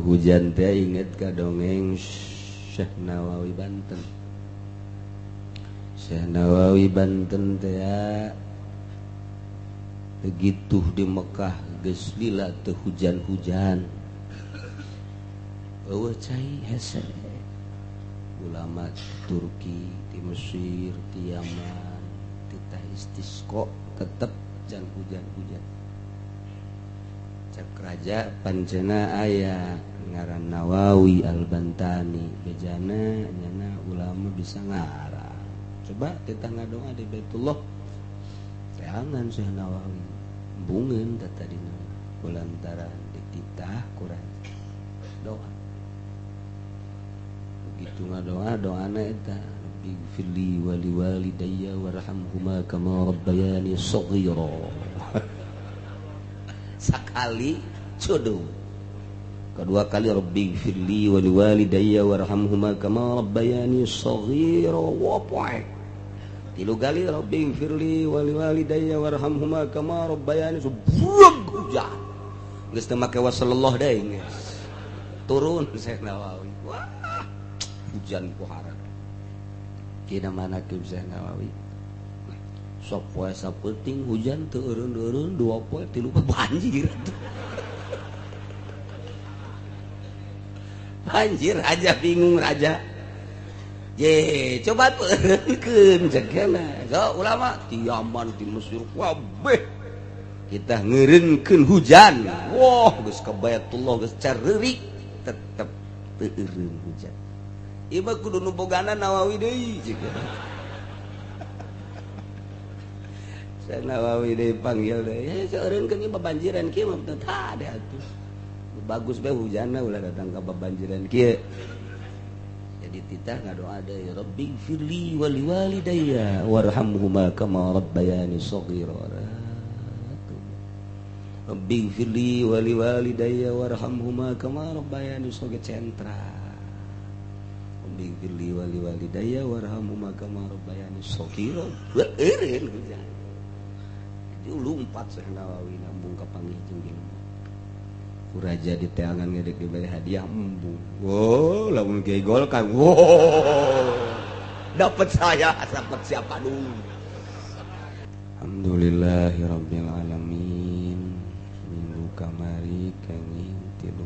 Hujan teh inget ka dongeng Syekh Nawawi Banten. Syekh Nawawi Banten teh begitu di Mekah geus lila teu hujan-hujan. Eueuh cai hese. Ulama Turki, di Mesir, di Yaman, titah istisqa tetep jan hujan-hujan. Cek raja pancena aya ngaran Nawawi Al-Bantani, bejana nyana ulama bisa ngarang. Coba titah ngadoa di Baitullah. Teangan Syekh Nawawi bungeun teh tadina kulantaran dititah ku raja doa. Begitu ngadoa doana eta Rabbighfirli wa liwalidayya warhamhuma kama rabbayani shaghira. Sakali jodoh. Kedua kali Rabbighfirli wa liwalidayya warhamhuma kama rabbayani shaghira. Wa poe. Tilu kali Rabbighfirli wa liwalidayya warhamhuma kama rabbayani buang hujan. Geus teu make wasallallahu deui geus. Turun Syekh Nawawi. Wah, hujan pohara. Kina mana ke Syekh Nawawi? Sok poe sapeuting hujan teu eureun-eureun dua poe tilu poe banjir. Banjir raja bingung raja. Ye, coba eureunkeun cekena. So ulama di Yaman di Mesir kabeh kita ngeureunkeun hujan. Wah, geus ka Baitullah geus careurik tetep teu eureun hujan. Ieu mah kudu nu bogana Nawawi deui cekena. Syekh Nawawi deui panggil deui. Ya seureunkeun ieu babanjiran kieu mah teu tade atuh. Bagus bae hujanna ulah datang ka babanjiran kieu. Jadi titah ngadoa deui Rabbighfirli wa liwalidayya warhamhuma kama rabbayani shaghira. Rabbighfirli wa liwalidayya warhamhuma kama rabbayani shaghira sentra. Rabbighfirli wa liwalidayya warhamhuma kama rabbayani shaghira. Eureun hujan. Jadi lumpat Syekh Nawawi nambung ka panggih jeung jelema. Ku raja di teangan ngedek diberi hadiah embung. Wow, lamun kiai Golkar. Wow. Dapat saya, dapat siapa dulu. Alhamdulillahirabbil alamin. Minggu kamari kenging 35.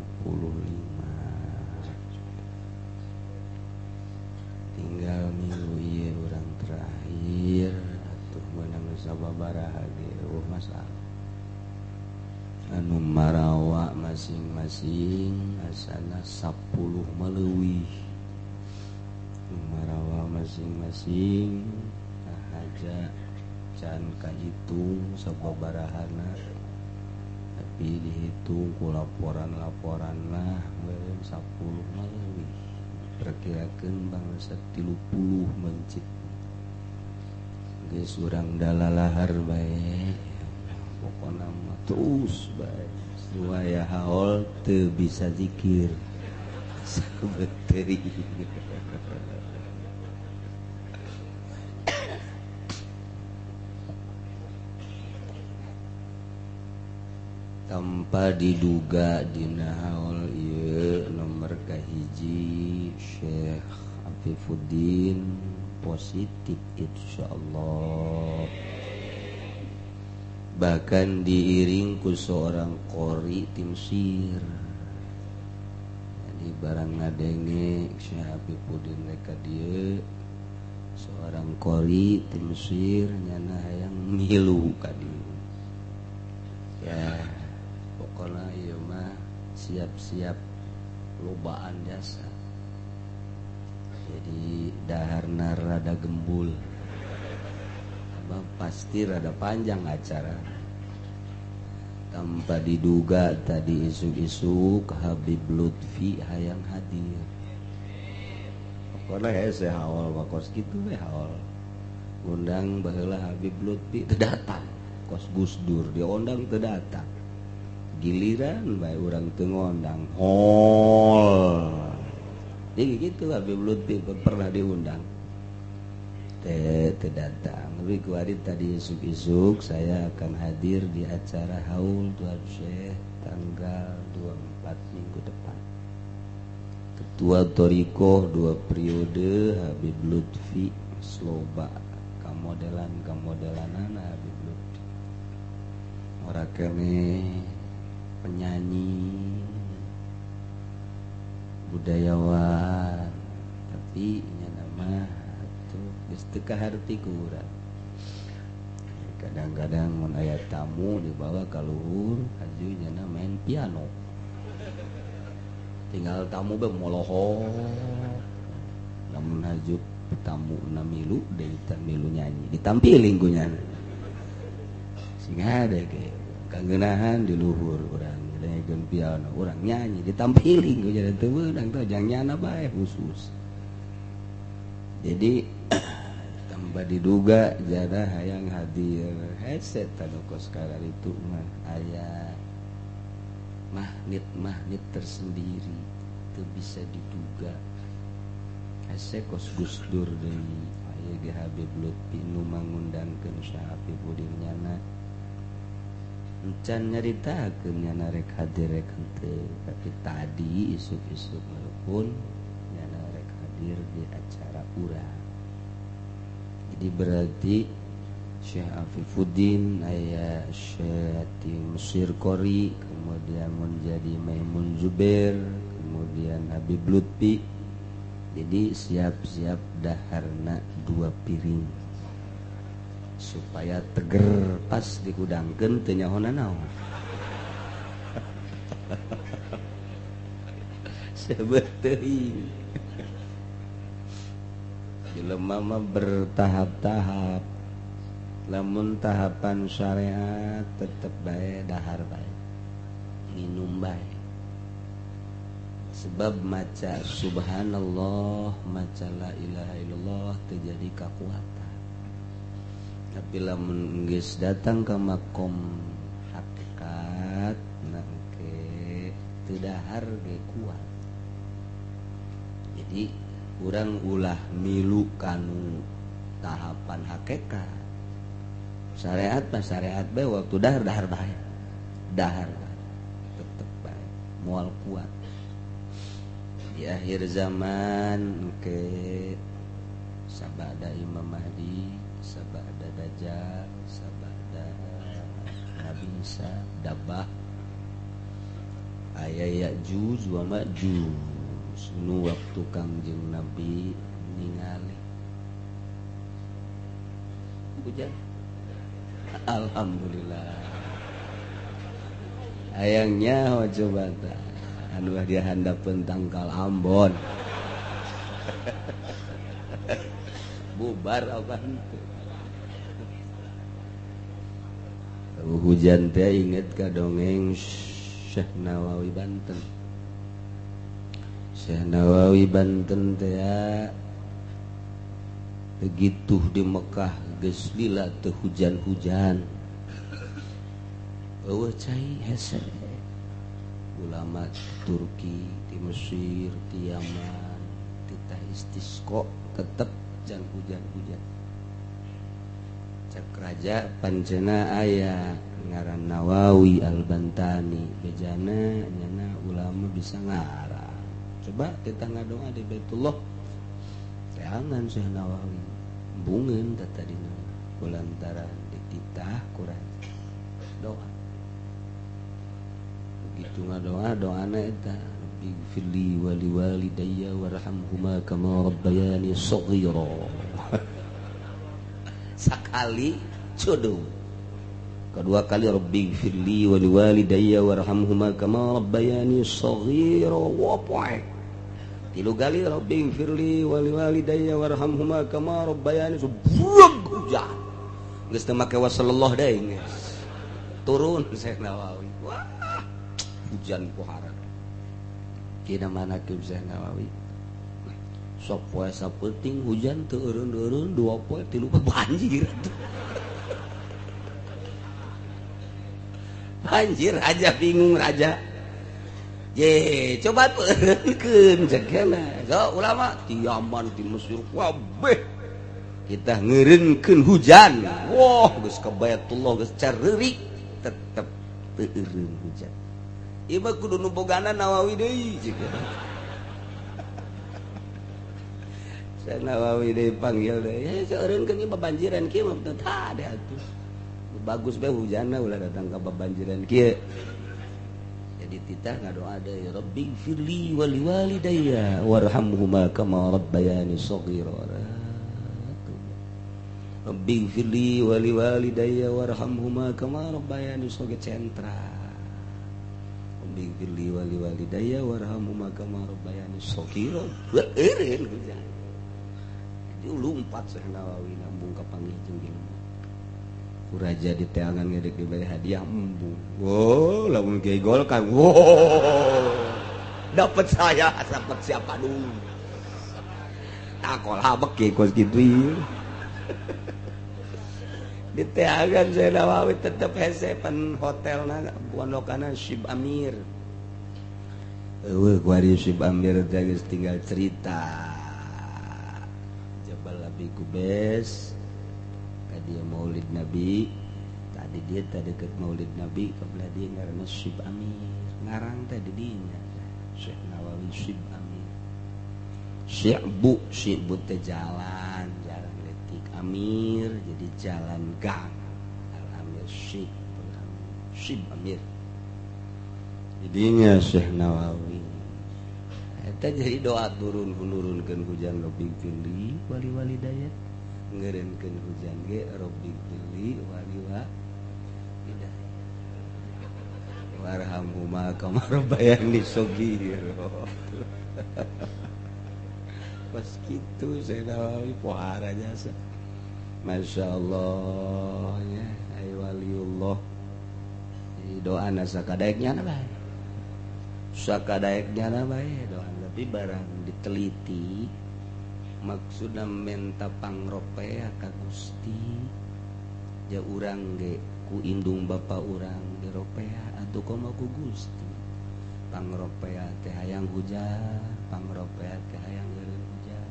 Tinggal minggu ieu urang terakhir atuh meunang sababaraha ge eueuh masalah. Anu marawa masing-masing asana 10 maleuwih. Marawa masing-masing haja can kahitung sababarahana tapi dihitung ku laporan-laporan lah meureun 10 maleuwih. Perkirakeun bangsa 30 mencit. Geus urang dalalahar bae. Pokona mah terus bae. Waya haol teu bisa zikir. Sabeteri. Tanpa diduga dina haol ieu nomor kahiji Syekh Afifuddin positif insyaallah. Bahkan diiring ku seorang qori tim Mesir. Jadi barang ngadenge Syekh Afifuddin rek ka dieu seorang qori tim Mesir nyana hayang milu ka dieu. Ya, pokona ieu mah siap-siap lobaan jasa. Jadi daharna rada gembul. Abah pasti rada panjang acara. Tanpa diduga tadi isuk-isuk Habib Lutfi hayang hadir. Pokona hese haol kos kitu we haol. Ngundang baheula Habib Lutfi teu datang. Kos Gus Dur diondang teu datang. Giliran bae urang teu ngondang. Hol. Jadi gitu Habib Lutfi pernah diundang. Teu datang. Tapi kuari tadi isuk-isuk saya akan hadir di acara haul Tuan Syekh tanggal 24 minggu depan. Ketua Thoriqoh dua periode Habib Lutfi, loba kamodelan kamodelanana Habib Lutfi. Ora kene penyanyi, budayawan, tapi nya nama tuh geus teu kaharti ku urang. Kadang-kadang mun aya tamu dibawa ka luhur, haju nyana main piano, tinggal tamu be molohok. Lamun haju tamu na milu deui, milu nyanyi, ditampiling ku nyana sing ada ge kangeunahan di luhur urang dengekeun piano, urang nyanyi ditampiling ku nyana, teu meunang teh jang nyana bae khusus. Jadi tanpa diduga jada hayang hadir headset anu kos itu mah aya magnet magnet tersendiri, itu bisa diduga. Hese kos Gus Dur deui, aya ge Habib Lutfi nu mangundangkeun Syekh Afifuddin, nyana encan nyaritakeun nyana rek hadir rek henteu, tapi tadi isuk-isuk walaupun nyana rek hadir di acara urang. Jadi berarti Syekh Afifuddin, aya Syekh Mesir Kori, kemudian menjadi Maimun Zubair, kemudian Habib Lutfi. Jadi siap-siap daharna dua piring supaya teger pas dihudangkeun teu nyaho naon. Sebeteuing jelema mah bertahap-tahap. Lamun tahapan syariat tetep bae dahar bae, minum bae, sebab maca subhanallah, maca la ilaha illallah terjadi kekuatan. Tapi lamun geus datang ke makom hakikat, nah ke teu dahar ge kuat. Jadi urang ulah milu kanu tahapan hakikat. Syariat mah syariat bae, waktu dahar dahar bae, dahar bae tetep bae moal kuat. Di akhir zaman ke sabada Imam Mahdi, sabada Dajjal, sabada Nabi Isa, dabah aya Ya'juj wa Ma'juj. Nu waktu Kangjeng Nabi ningali hujan, alhamdulillah. Hayangnya coba tah anu dia handapeun tangkal Ambon bubar apa henteu. Hujan teh inget ka dongeng Syekh Nawawi Banten. Syekh Nawawi Banten teh begitu di Mekah geus lila teu hujan-hujan, eueuh cai hese. Ulama Turki, di Mesir, di Yaman, titah istisqo tetep jan hujan-hujan. Cek raja pancena aya ngaran Nawawi Al-Bantani, bejana nyana ulama bisa ngarang. Coba kita ngadoa di Baitullah, teangan Syekh Nawawi bungeun teh tadina kulantaran dititah ku raja doa. Begitu ngadoa, doana eta rabbighfirli wa liwalidayya warhamhuma kama rabbayani shaghira. Sakali cudung, kedua kali rabbighfirli wa liwalidayya warhamhuma kama rabbayani shaghira, wapoe. Tilu kali rabbighfirli wa liwalidayya warhamhuma kama rabbayani, buang hujan. Geus teu make wasallallahu deui geus. Turun Syekh Nawawi. Wah, hujan ku harat. Kina mana ke Syekh Nawawi? Sok poe sapenting hujan teu eureun-eureun, dua poe tilu poe banjir. Banjir raja bingung raja. Ye, coba eureunkeun cek So ulama di Yaman, di Mesir kabeh kita ngeureunkeun hujan. Wah, geus ka Baitullah geus careurik tetep teu eureun hujan. Ieu mah kudu nu bogana Nawawi deui cek. Syekh Nawawi dipanggil deh. Ya seureunkeun ieu babanjiran kieu mah teu tade atuh. Bagus bae hujanna ulah datang ka babanjiran kieu. Jadi titah ngadoa deui Rabbi firli wali walidayya warhamhuma kama rabbayani shaghira. Rabbi firli wali walidayya warhamhuma kama rabbayani shaghira sentra. Rabbi firli wali walidayya warhamhuma kama rabbayani shaghira. Eureun hujan. Jadi lumpat Syekh Nawawi nambung ka panggih jeung jelema. Ku raja di teangan ngedek diberi hadiah embung. Wow, lamun kiai Golkar. Wow. Dapat saya, dapat siapa dulu. Takol habek kiai kos kitu ieu. Di teangan Syekh Nawawi tetep hese pan hotelna pondokana Syib Amir. Eueuh kuari Syib Amir teh geus tinggal cerita. Jabal Abi Kubes tadi Maulid Nabi tadi dia tadi deket Maulid Nabi kebelah dia ngaranna Syib Amir ngarang tadi dinya Syekh Nawawi Syib Amir Syibbu Syibbu teh jalan jalan letik Amir jadi jalan gang Al Amir Syib Syib Amir jadinya Syekh Nawawi eta jadi doa turun nurunkeun hujan Rabbi firli wali walidayya ngeureunkeun hujan ge Rabbi firli wali walidayya warhamhuma kama rabbayani shaghira. Pas kitu Syekh Nawawi pohara jasa. Masya Allah ya ai waliullah. Jadi doana sakadaeknya na bae. Sakadaeknya na bae doa tapi barang diteliti maksudna menta pangropea ka Gusti ja urang ge ku indung bapa urang diropea atuh komo ku Gusti pangropea teh hayang hujan pangropea teh hayang eureun hujan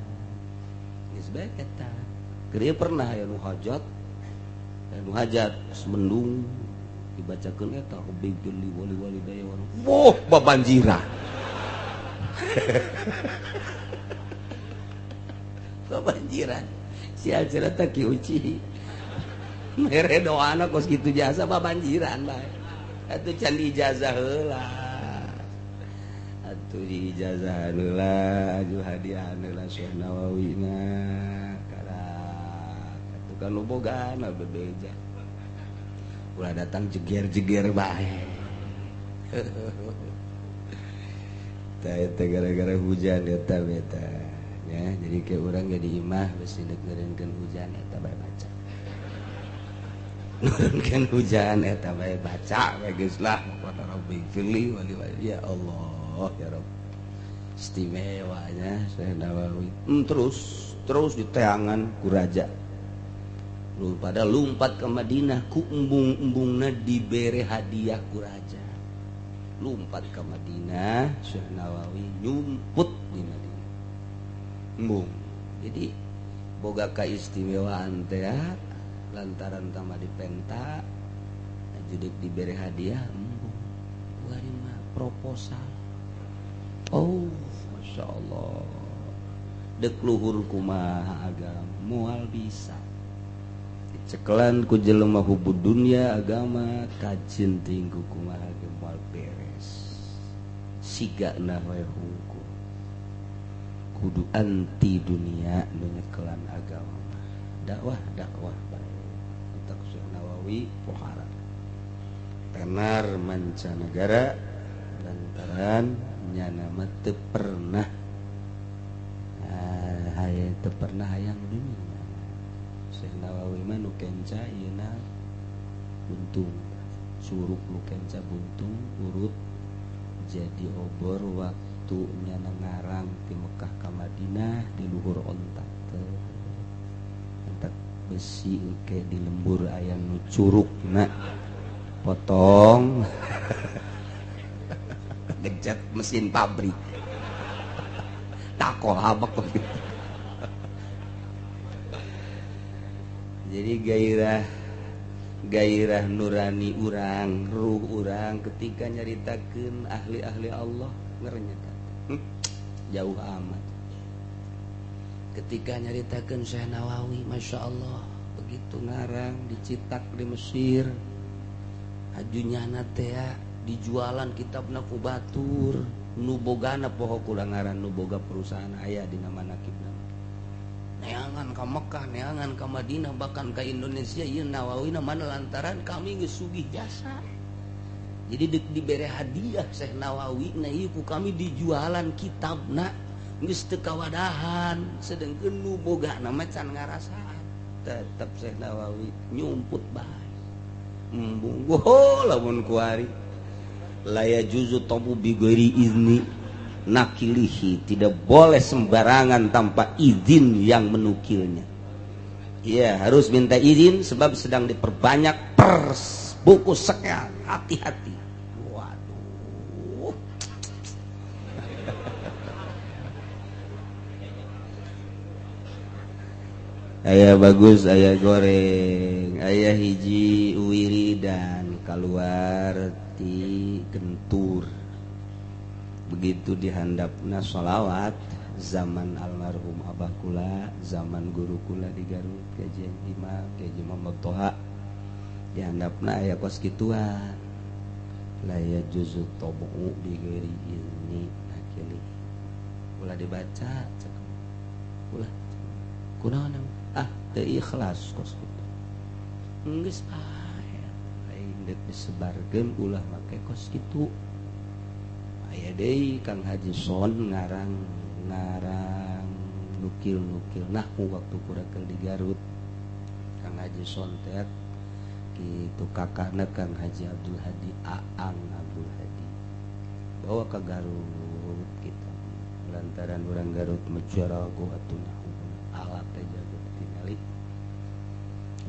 geus bae eta keur pernah aya nu hajat mendung dibacakeun eta Rabbi firli wali walidayya wah babanjiran babanjiran sial cerita Ki Uci mere doana kos kitu jasa babanjiran bae atuh can diijazah heula atuh diijazah heula aju hadiah heula Syekh Nawawi na karak atuh kan nu bogana bebeja ulah datang jeger-jeger bae. Tah eta gara-gara hujan eta beta ya jadi kayak urang ge di imah besi deuk ngeureunkeun hujan eta bae baca. Nurunkeun hujan eta bae baca bae geus lah qala rabbi firli wali wali ya Allah ya Rabb. Istimewanya Syekh Nawawi. Terus diteangan ku raja. Lu pada lumpat ke Madinah ku embung-embungna dibere hadiah ku raja. Lumpat ke Madinah Syekh Nawawi nyumput di Madinah. Embung. Jadi boga kaistimewaan teh lantaran tama dipenta jadi dibere hadiah embung. Kuari mah proposal. Oh, Masya Allah. Dek luhur kumaha agama moal bisa. Cekelan ku jelema hubud dunia agama kacinting ku kumaha ge moal beres. Sigana we hungkul. Kudu anti dunia nu nyekelan agama. Dakwah dakwah bae. Entak Syekh Nawawi pohara. Tenar mancanegara lantaran nyana mah teu pernah teu pernah hayang dunia. Syekh Nawawi mah nu kenca ieuna buntung curug nu kenca buntung urut jadi obor waktu nyana ngarang ti Mekah ka Madinah di luhur onta teh entak besi engke di lembur aya nu curugna potong ngecet mesin pabrik takol habek. Jadi gairah nurani urang, ruh urang ketika nyaritakeun ahli-ahli Allah ngerenyekat. Jauh amat. Ketika nyaritakeun Syekh Nawawi, Masya Allah, begitu ngarang dicetak di Mesir, ajunya teh dijualan kitabna ku batur, nu bogana poho kula ngaran nu boga perusahaan aya dina manakibna. Neangan ka Mekah, neangan ka Madinah, bahkan ka Indonesia ieu Nawawina mana lantaran kami geus sugih jasa. Jadi dibere hadiah Syekh Nawawi na ieu ku kami dijualan kitabna geus teu kawadahan, sedengkeun nu bogana mah can ngarasaan. Tetep Syekh Nawawi nyumput bae. Embung lamun kuari la yajuzu tabu bi ghairi izni nakilihi, tidak boleh sembarangan tanpa izin yang menukilnya. Iya, harus minta izin sebab sedang diperbanyak pers buku sekian, hati-hati. Waduh. Ayah bagus, ayah goreng, ayah hiji wiridan keluar ti gentur. Begitu dihandapna sholawat zaman almarhum abah kula, zaman guru kula di Garut, Kajian Imam, Kajian Muhammad Toha, dihandapna aya kos kituan. La yajuzu tabu bi ghairi izni nakili. Ulah dibaca cek. Ulah. Kunaon? Ah, teu ikhlas kos kitu. Geus bae. Aing deuk disebarkeun ulah make kos kitu. Aya deui Kang Haji Son ngarang ngarang nukil-nukil nahwu waktu kurakel di Garut. Kang Haji Son teh kitu kakakna Kang Haji Abdul Hadi, Aang Abdul Hadi. Bawa ke Garut kita. Lantaran orang Garut mejarago atuh nahwu alat teh jago tingali.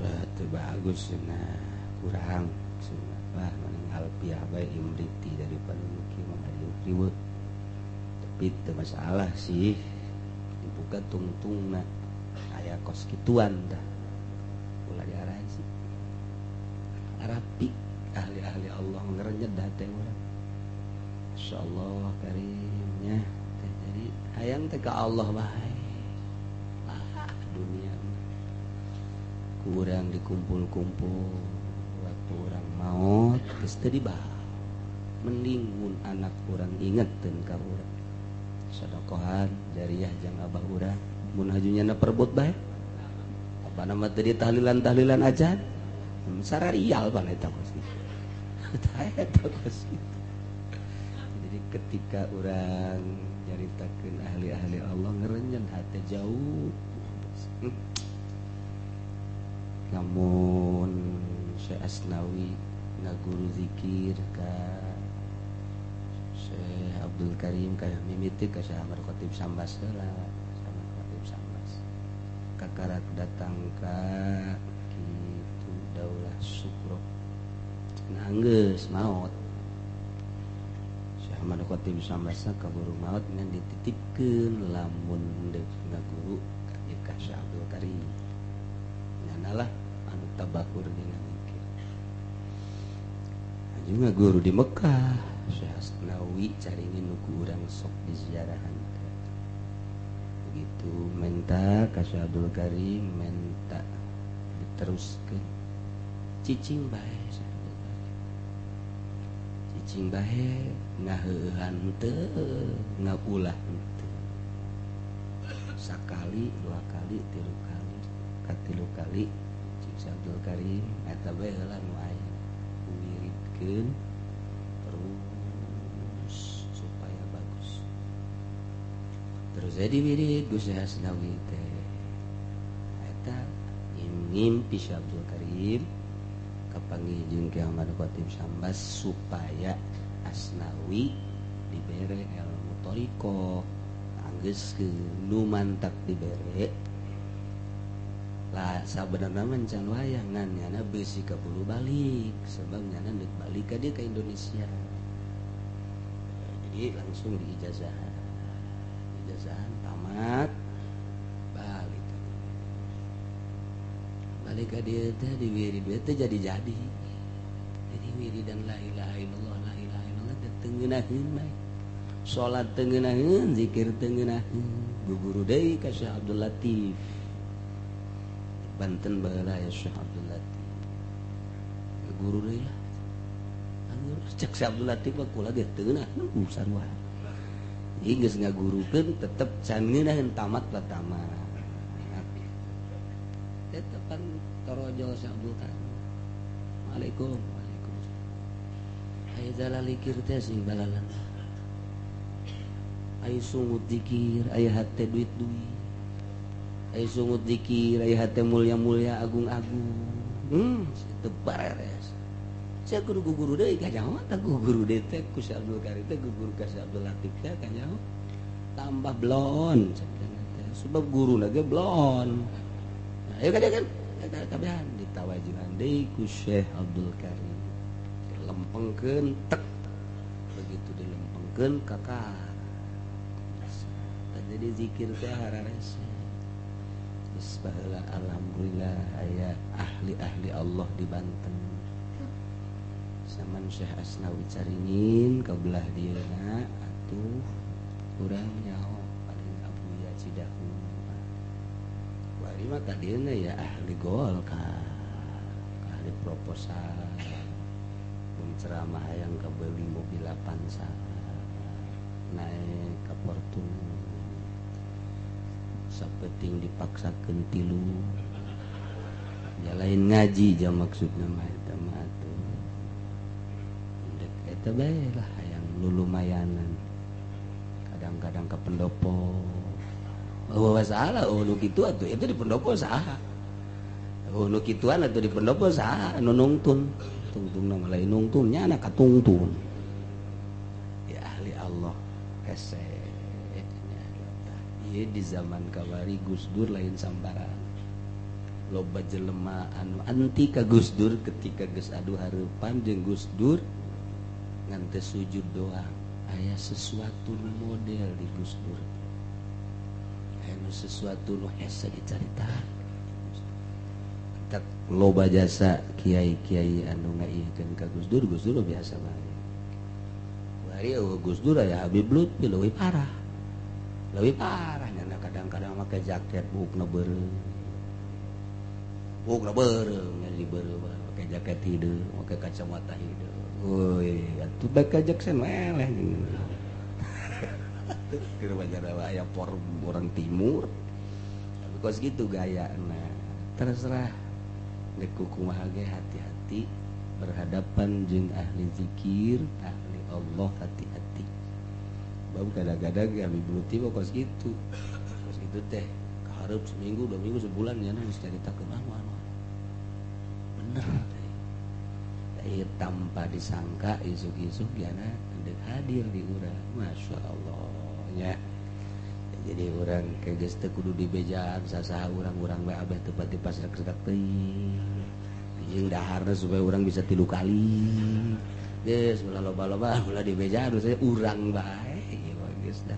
Wah, teu bagus cenah, kurang cenah. Wah, mending alfiah bae imriti daripada nukil mah riweuh. Tapi teu masalah sih, dibuka tungtungna aya kos kituan dah. Ulah diaraji. Rapi ahli-ahli Allah ngerenyet dah teh urang. Insyaallah karimnya teh jadi hayang teh ka Allah bae. Lah dunia mah kurang dikumpul-kumpul. Waktu orang maot geus teu dibawa. Mending mun anak urang ingeteun ka urang. Sedekahan jariah jang abah urang. Mun hajunya na perbut bae. Apa nama teu ditahlilan-tahlilan aja. Sararial pan eta kos kitu. Eta kos kitu. Jadi ketika urang nyaritakeun ahli-ahli Allah ngerenyen hate jauh. Namun Syekh Asnawi ngaguru zikir ka Syekh Abdul Karim ka mimiti ka Syekh Ahmad Khatib Sambas heula, Syekh Ahmad Khatib Sambas. Kakarak datang ka kitu Daulah Sukro. Nah geus maot. Syekh Ahmad Khatib Sambas kaburu maot ngan dititipkeun lamun deuk ngaguru ka Syekh Abdul Karim. Nyanalah anu tabakur dina zikir. Juga guru di Mekah Syekh Asnawi caringin nu ku urang sok diziarahan. Begitu menta ka Syekh Abdul Karim menta diteruskeun. Cicing bae Syekh Abdul Karim. Cicing bae ngaheuhan teu, ngaulah teu. Sakali, dua kali, tilu kali, katilu kali cik Syekh Abdul Karim eta bae heula nu aya. Wiridkeun terus supaya bagus. Terus jadi wirid Gus Hasnawi teh eta ngimpi Syekh Abdul Karim kapanggih jeung Ki Ahmad Khatib Sambas supaya Asnawi dibere ilmu thariqah. Anggeuskeun nu mantak dibere lah sabenerna mah can wayah ngan nyana beusi kaburu balik sebab nyana deuk balik ka dieu ka Indonesia. Jadi langsung diijazahan. Ijazahan tamat balik. Balik ka dieu teh diwirid we teh jadi-jadi. Jadi wiridan la ilaha illallah la ilaha illallah teh teu ngeunaheun bae. Salat teu ngeunaheun, zikir teu ngeunaheun. guru deui ka Syekh Abdul Latif. Banten baheula ya Syekh Abdul Latif. Guru deui lah. Cek Syekh Abdul Latif mah kula ge teu ngeunah sarua. Ieu geus ngagurukeun tetep can ngeunaheun tamat lah tamat. Tetepan torojo Syekh Abdul Karim. Waalaikum. Waalaikumsalam. Aya zalalikir teh sing balalan. Aya sungut dikir, aya hate duit-duit. Aya sungut dikir, aya hate mulia-mulia agung-agung. Teu bareres. Saya kudu guru deui ka nyaho tah guru deui teh ku Syekh Abdul Karim teh guru ka Syekh Abdul Latif teh ka nyaho. Tambah blon teh sebab guru lagi blon. Ayo kan kan kabehan ditawajuhan deui ku Syekh Abdul Karim. Dilempengkeun tek. Begitu dilempengkeun kakak. Jadi zikir teh hararese. Geus baheula alhamdulillah aya ahli-ahli Allah di Banten. Zaman Syekh Asnawi Caringin kabelah dieuna atuh urang nyaho paling Abuya Cidahu. Wari mah kadieuna ya ahli Golkar, ahli proposal. Mun ceramah hayang kabeuli mobil Avanza, naik ka Fortuner. Sapeting dipaksakeun tilu. Ya lain ngaji jam maksudna mah eta mah atuh. Dek eta bae lah hayang lulumayanan. Kadang-kadang ke pendopo. Oh salah, oh nu kitu atuh itu di pendopo saha. Oh nu kituan atuh di pendopo saha nu nungtun. Tungtungna mah lain nungtun nya anak katungtun. Ya ahli Allah hese. Ieu di zaman kawari Gus Dur lain sambaran. Loba jelema anu anti ka Gus Dur ketika geus adu hareupan jeung Gus Dur ngan teu sujud doang. Aya sesuatu nu model di Gus Dur. Aya nu sesuatu nu hese dicarita. Tak loba jasa kiai-kiai anu ngaieukeun ka Gus Dur, Gus Dur biasa bae. Kuari eueuh Gus Dur aya Habib Lutfi leuwih parah. Lebih parah nyana kadang-kadang make jaket buukna beureum. Buukna beureum nya di beureum make jaket hideung, make kacamata hideung. Euy, atuh Michael Jackson meleh jeung. Keur wajar aya por orang timur. Tapi kos gitu gayana. Terserah rek kumaha ge hati-hati berhadapan jeung ahli zikir, ahli Allah hati-hati. Bab kadang-kadang ya Habib Lutfi kos gitu. Kos gitu teh kahareup seminggu, 2 minggu, sebulan nya geus caritakeun anu anu. Bener teh. Ieu tanpa disangka isuk-isuk yana endek hadir di urang. Masya Allah nya. Jadi urang ke geus teu kudu dibejaan sasaha urang-urang bae abeh teu pati pasrek-srek teuing. Jeung daharna supaya urang bisa 3 kali. Geus ulah loba-loba ulah dibejaan saya urang bae. Dah.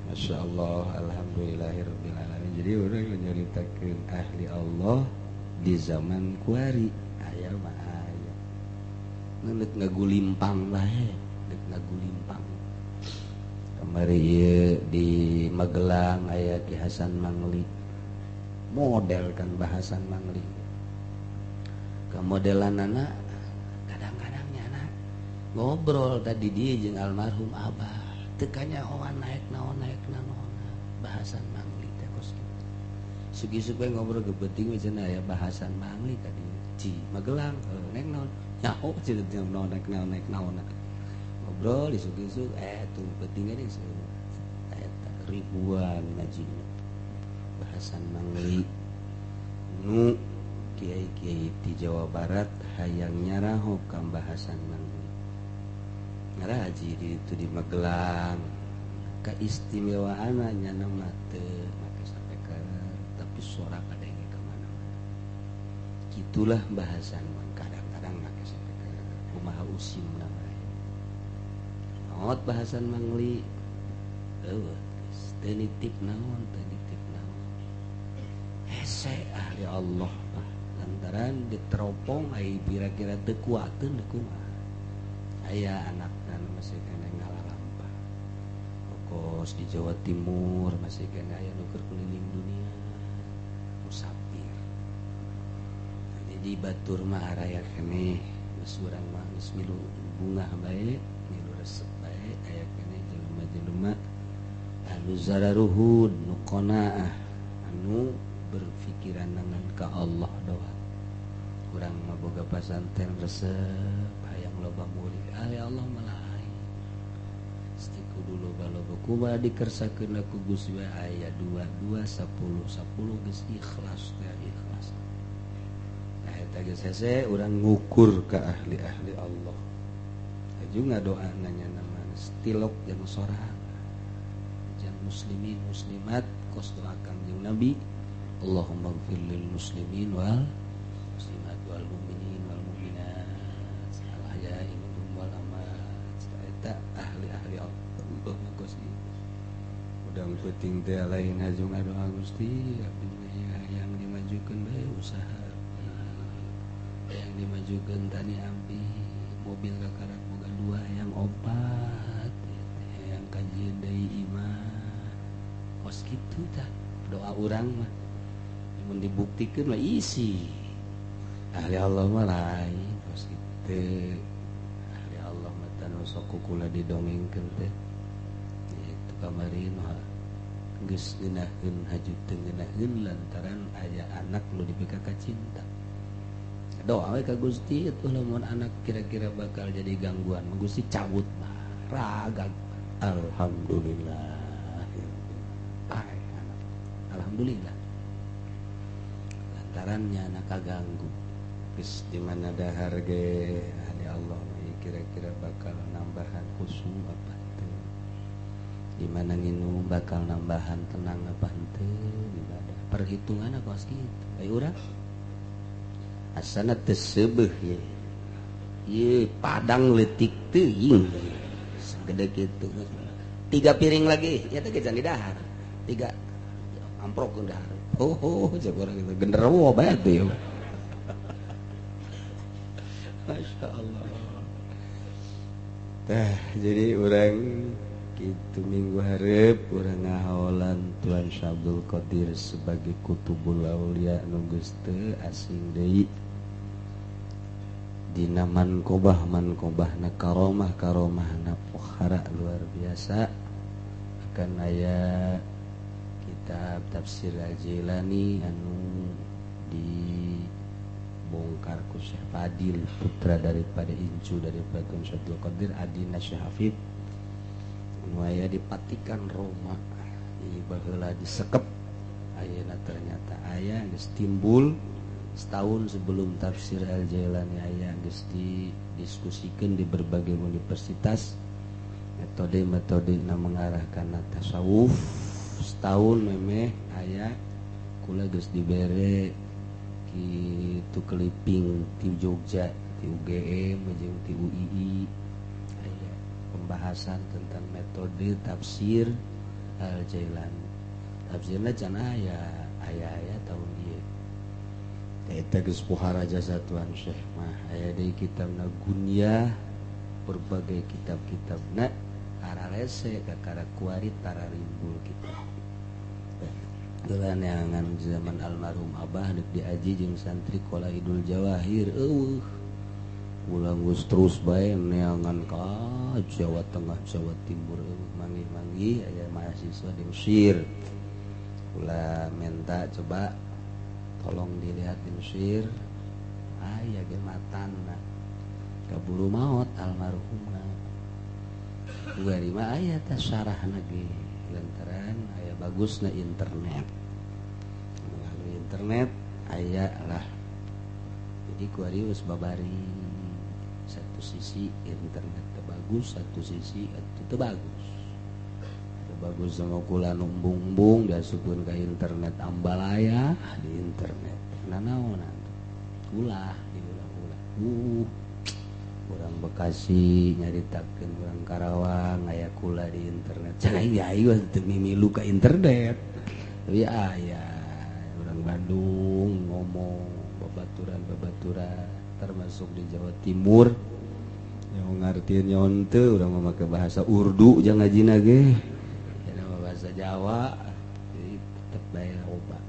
Masya Allah, alhamdulillahirabbil alamin. Jadi orang nyaritakeun ahli Allah di zaman kuari aya mah aya. Ngeundeuk ngagulimpang bae, deuk ngagulimpang. Kamari ieu di Magelang aya Ki Hasan Mangli. Model kan bahasan Mangli. Kamodelanana kadang-kadang nyana ngobrol tadi dia jeung almarhum Abah. Tekanya owan naik naon bahasan Mangli teh kos kitu. Sugi-sugi we ngobrol geupeting we cenah aya bahasan Mangli ka dieu. Ci Magelang naik naon? Nyaho cenah naon naik naon naik naon. Ngobrol isuk-isuk tuh peuting ge eta ribuan ngajina. Bahasan Mangli nu kiai-kiai di Jawa Barat hayang nyaraho ka bahasan Mangli. Ngaraji di itu di Magelang keistimewaan nyana mah teu make speaker tapi suara kadenge ka mana-mana. Gitulah bahasan mah kadang-kadang make speaker kumaha usimna bae. Maot bahasan Mangli eueuh geus teu nitip naon teu nitip naon. Hese ahli Allah mah lantaran diteropong ai kira-kira teu kuateun teu kumaha. Aya anakna masih kena ngalalampah. Kok Kos di Jawa Timur masih keneh aya nu keur keliling dunia musafir. Nah, jadi batur mah araya keneh geus urang mah geus milu bungah bae, milu resep bae aya keneh jelema-jelema anu zararuhud nu qanaah anu berpikiran dengan ka Allah doang. Urang mah boga pasantren resep hayang loba murid ahli Allah malah kudu loba-loba kumaha dikersakeun ku Gusti we aya 2 2 10 10 geus ikhlas teh ikhlas. Nah eta geus hese urang ngukur ka ahli-ahli Allah. Aju ngadoa nanya nama stilok jeung sorangan. Jang muslimin muslimat kos doa Kangjeng Nabi Allahumma ighfir lil muslimin wal muslimat wal mu'minin wal mu'minat al ahya'i minhum wal amwat. Eta ahli-ahli Allah. Udang penting teh lain haju ngadoa Gusti abdi yang dimajukeun bae usaha yang dimajukeun tani abdi mobil kakarak boga 2 yang 4 yang kajian deui imah kos kitu tah doa urang mah mun dibuktikeun mah isi ahli Allah mah lain kos kitu ahli Allah mah tanu sok kukula didongengkeun teh kamarin geus ngeunaheun haju teu ngeunaheun lantaran aya anak nu dipika ka cinta. Doa we ka Gusti atuh lamun anak kira-kira bakal jadi gangguan mah Gusti cabut mah raga. Alhamdulillah. Ai anak. Alhamdulillah. Lantarannya anak kaganggu. Geus di mana dahar ge ahli Allah mah kira-kira bakal nambahan khusyuk apa di mana nginum bakal nambahan tenang apa henteu ibadah perhitungan aku kitu ayo urang asana teu seubeuh ye ye padang leutik teuing segede kitu 3 piring lagi ya teh geus didahar 3 amprok dahar oh oh cek urang kitu genderuwo bae teh Masya Allah. Tah jadi urang gitu minggu hareup urang ngahaolan Tuan Syekh Abdul Qadir sebagai kutubul aulia nu geus teu asing deui dina manqobah manqobahna karomah karomahna pohara luar biasa akan aya kitab tafsir Al-Jailani anu dibongkar ku Syekh Fadil putra daripada incu daripada Tuan Syekh Abdul Qadir adina Syekh Hafid anu aya di Vatikan Roma di baheula disekep ayeuna ternyata aya geus timbul setahun sebelum tafsir Al-Jailani aya geus didiskusikeun di berbagai universitas metode-metode na mengarahkan tasawuf setahun memeh aya kula geus dibere kitu keliping ti Jogja ti UGM jeung ti UII pembahasan tentang metode tafsir Al-Jailani. Tafsirna can aya, aya-aya tahun ieu. Eta geus pohara jasa Tuan Syekh mah. Aya deui kitabna Gunyah, berbagai kitab-kitabna ararese kakara kuari tararimbul kitab. Geula neangan zaman almarhum Abah deuk diaji jeung santri Kola Idul Jawahir eueuh. Ulang geus terus bae neangan ka Jawa Tengah, Jawa Timur manggih-manggih aya mahasiswa di Mesir. Kula minta coba tolong dilihat di Mesir. Aya ge matanna. Kaburu maot almarhumna. Kuari mah aya teh syarahna ge lantaran aya bagusna internet. Melalui internet aya lah. Jadi kuari geus babari. Satu sisi internet bagus, satu sisi itu bagus. Bagus sama kula numbung-bumbung diasupkeun ka internet ambalaya di internet. Nanaonan ulah diulah-ulah. Urang Bekasi nyaritakeun urang Karawang aya kula di internet. Cai aing teu mimilu ka internet. Tapi aya urang Bandung ngomong babaturan-babaturan termasuk di Jawa Timur. Yang ngartieun nyon teu urang mah make bahasa Urdu jeung ngajina ge. Jawa, jadi tetep bae loba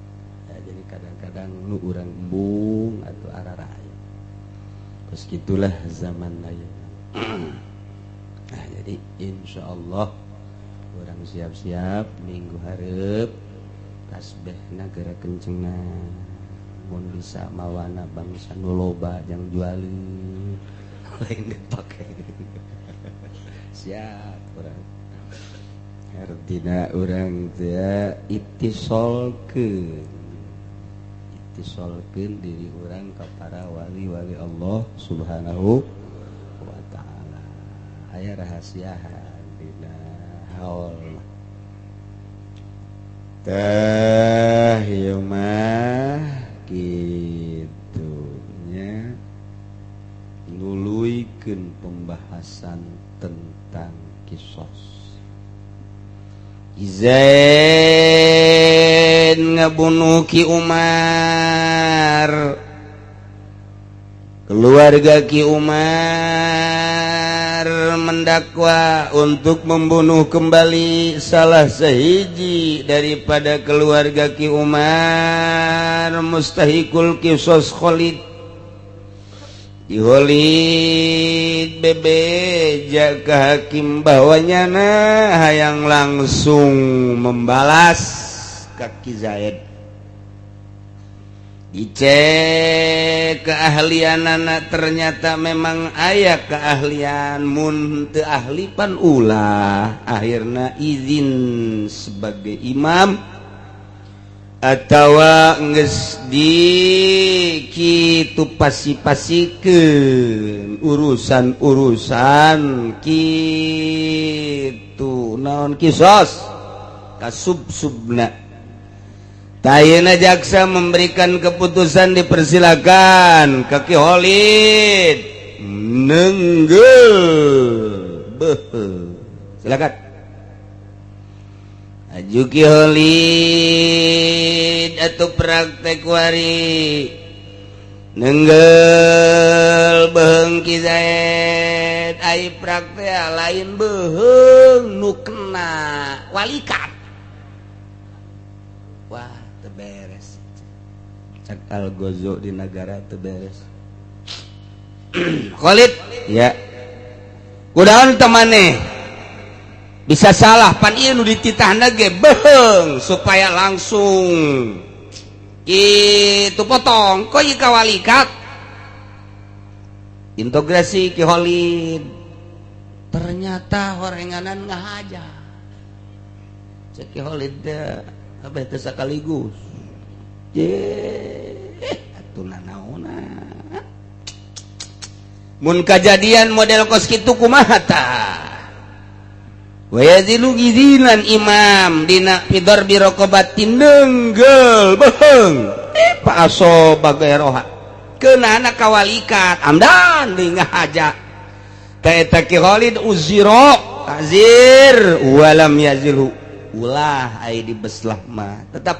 ya. Jadi kadang-kadang nu urang embung atau araraya, terus gitulah zaman lain. Nah, jadi insya Allah urang siap-siap minggu hareup tasbih negara kencengna, mun bisa mawana bangsa nu loba jang jualeun, lain dipake. Siap urang, artina urang teh ittisolkeun, ittisolkeun diri urang ka para wali-wali Allah Subhanahu wa Ta'ala. Aya rahasia dina haul teh ieu mah kitu nya, nuluykeun pembahasan tentang kisos. Zaid ngabunuh Ki Umar, keluarga Ki Umar mendakwa untuk membunuh kembali salah sehiji daripada keluarga Ki Umar, mustahikul kisos, Khalid. Ki Khalid bebeja ke hakim bahwa nyana hayang langsung membalas ka Ki Zaid. Dicek keahlian anak, ternyata memang aya keahlian. Mun teu ahli pan ulah. Akhirnya izin sebagai imam atawa geus di kitu pasi-pasikeun urusan-urusan kitu naon kisos kasub-subna. Tayana jaksa memberikan keputusan, dipersilakan ke Ki Khalid nenggel beuh, silakan. Aju Ki Khalid atau praktek wari nenggel beuheung Ki Zaid. Ai praktek lain beuheung nu kena walikat. Wah, teu beres, cak Al Gozo di negara teu beres. Khalid ya kudaon temane bisa salah, pan ieu nu dititahna ge beuheung supaya langsung itu potong, kok ieu kawalikat. Integrasi Ki Khalid, ternyata horenganan ngahaja. Cek Ki Khalid teh kabeh teh sakaligus ye atuh nanaona mun kajadian model kos kitu kumaha tah. Wayazilu izinan imam dina fidor birokobatin nenggel beuheung eh aso bagai roha kena anak kawalikat amdan deui ngahaja. Ta eta Ki Khalid uziro ta'zir walam yazilhu, ulah ai dibeslah mah tetap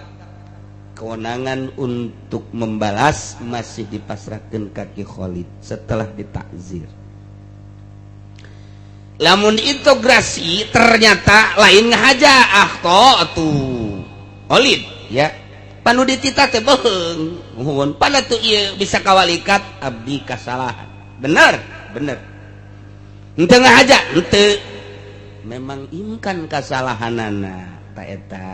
kewenangan untuk membalas masih dipasrahkan ka Ki Khalid setelah ditakzir. Lamun integrasi ternyata lain ngahaja, ah tuh Khalid ya panu ditita teh beuheung, nuhun pada tuh ieu bisa kawalikat, abdi kasalahan bener bener henteu ngahaja henteu, memang imkan kasalahanana. Ta eta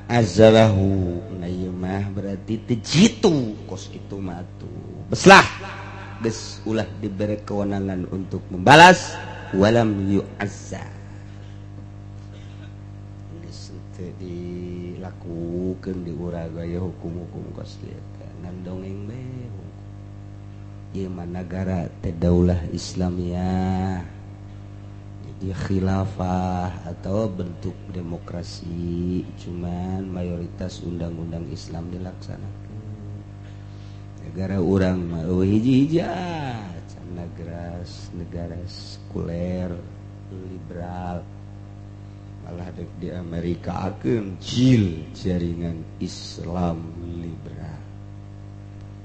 azalahu. Nah, ieu mah berarti teu jitu kos kitu mah tuh beslah geus ulah diberi kewenangan untuk membalas, walam yu'azza, geus teu dilakukeun di urang gaya hukum-hukum kos kieu ngan dongeng be. Ieu mah nagara teh daulah Islamiyah, jadi khilafah atau bentuk demokrasi, cuman mayoritas undang-undang Islam dilaksanakan. Negara urang mah eueuh hiji-hiji can negara negara sekuler liberal, malah dek di Amerika akeun jil jaringan Islam liberal,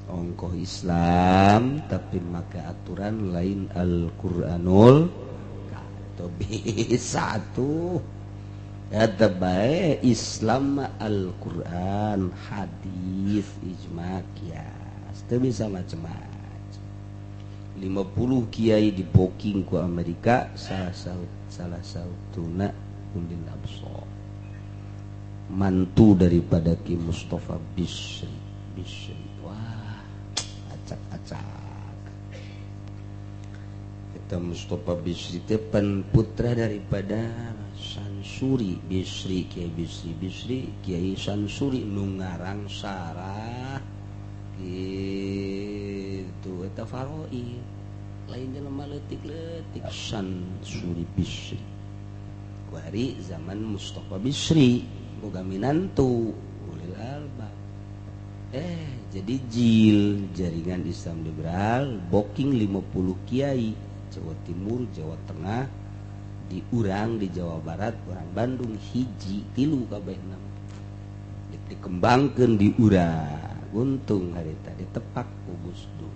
ongkoh Islam tapi make aturan lain Al-Qur'anul atau bisa tuh. Eta bae Islam Al-Qur'an, hadis, ijma, kias. Teu bisa macem-macem. 50 kiai diboking ku Amerika, salah sautuna Ulil Absor. Mantu daripada Ki Mustafa Bisri. Bisri. Wah, acak-acak. Kita Mustafa Bisri itu putra daripada Sansuri Bisri, Kiai Bisri Bisri, Kiai Sansuri nu ngarang sarah gitu eta faroid lain jelema leutik-leutik Sansuri Bisri. Kuari zaman Mustafa Bisri boga minantu ulil albab. Jadi jil jaringan Islam liberal booking 50 kiai Jawa Timur, Jawa Tengah, di urang di Jawa Barat, orang Bandung hiji tilu kabehna. Dikembangkeun di urang. Untung hari tadi tepak ku Gus Dur.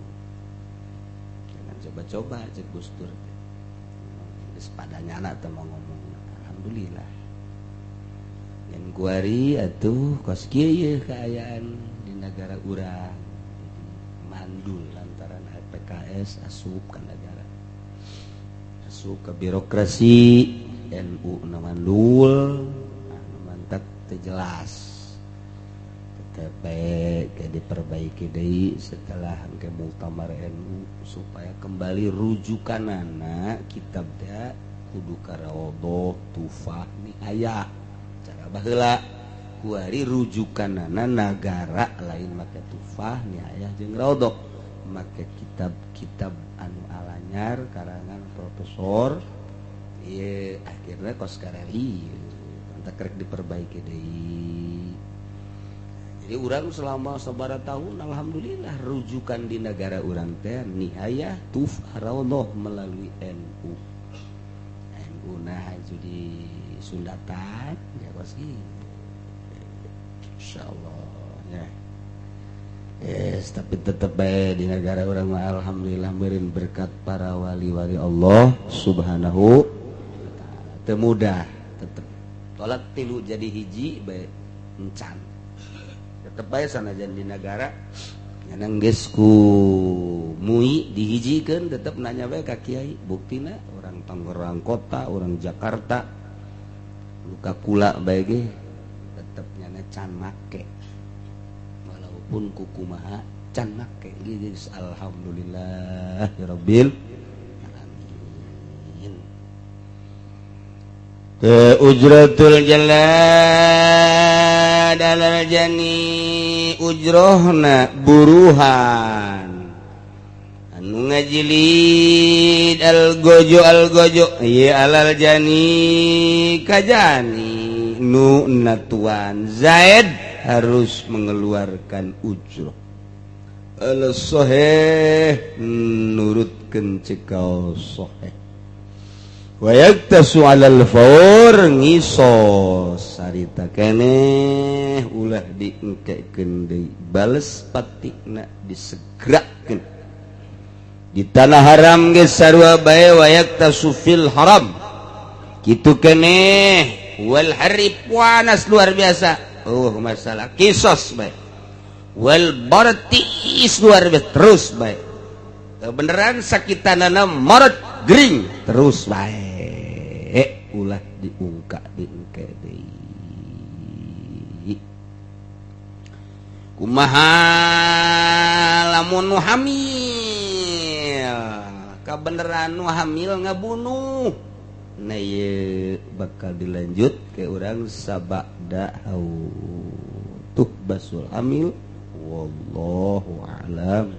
Jangan coba-coba cek Gus Dur. Geus padanya anak teh mau ngomong. Alhamdulillah. Ngan kuari atuh kos kieu ye kaayaan di negara urang. Jadi mandul lantaran PKS asup ka negara. Asup ke birokrasi NU na mandul, nah, mantak teu jelas. Tetep bae diperbaiki deui setelah engke muktamar NU supaya kembali rujukanana kitab teh kudu ka Raudhah, Tufah, Nihayah. Cara baheula kuari rujukanana nagara lain make Tufah, Nihayah jeung Raudhah, make kitab-kitab anu alanyar karangan profesor. Ieu akhirna kos karari mantak rek diperbaiki deui. Jadi urang selama sabaraha tahun alhamdulillah rujukan di negara urang teh Nihayah, Tufah, Raudhah melalui NU. NU nah jadi sundatan ya kos kieu. Insyaallah ya. Yes, tapi tetep bae di negara urang mah alhamdulillah meureun berkat para wali-wali Allah Subhanahu wa taala. Teu mudah tetep. Tolak tilu jadi hiji bae encan. Tetep bae sanajan di negara nyanang geus ku MUI dihijikeun tetep nanya bae ka kiai. Buktina orang Tangerang kota, orang Jakarta luka kula bae ge tetep nyana can make. Walaupun kukumaha can make geus alhamdulillah ya rabbil alamin. Ke ujratul jalad alal jani ujrohna buruhan anu ngajilid algojo ieu alal jani kajani nu natuan Zaid harus mengeluarkan ujroh al sahih nurutkeun cekal sahih wa yaktasu alal faur ngisos sarita keneh ulah diengkekeun deui bales patikna disegerakeun di tanah haram geus sarua bae wa yaktasu fil haram kitu keneh wal harib panas luar biasa oh masalah kisos bae wal bartis luar biasa terus bae beneran sakitanana marot gering terus bae ulah diungkak diengke deui kumaha lamun nu hamil kabeneran nu hamil ngabunuh. Nah ieu bakal dilanjut ke urang sabada tuh basul hamil wallahu a'lam.